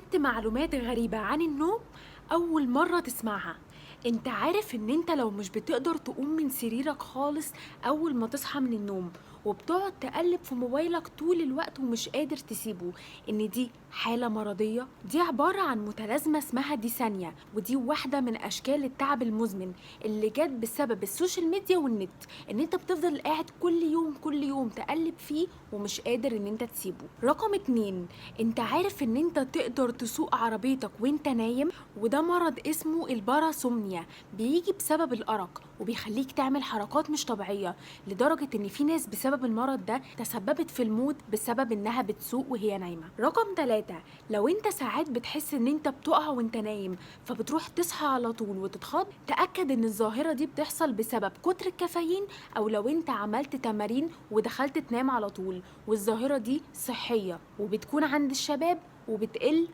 6 معلومات غريبة عن النوم أول مرة تسمعها. انت عارف ان انت لو مش بتقدر تقوم من سريرك خالص اول ما تصحى من النوم وبتقعد تقلب في موبايلك طول الوقت ومش قادر تسيبه، ان دي حالة مرضية؟ دي عبارة عن متلازمة اسمها dysania، ودي واحدة من اشكال التعب المزمن اللي جت بسبب ال social media والنت، ان انت بتفضل قاعد كل يوم كل يوم تقلب فيه ومش قادر ان انت تسيبه. رقم 2، انت عارف ان انت تقدر تسوق عربيتك وانت نايم؟ وده مرض اسمه ال parasomnia، بيجي بسبب الأرق وبيخليك تعمل حركات مش طبيعية، لدرجة ان في ناس بسبب المرض ده تسببت في الموت بسبب انها بتسوق وهي نايمة. رقم 3، لو انت ساعات بتحس ان انت بتقع وانت نايم فبتروح تصحى على طول وتتخض، تأكد ان الظاهرة دي بتحصل بسبب كتر الكافيين او لو انت عملت تمارين ودخلت تنام على طول، والظاهرة دي صحية وبتكون عند الشباب وبتقل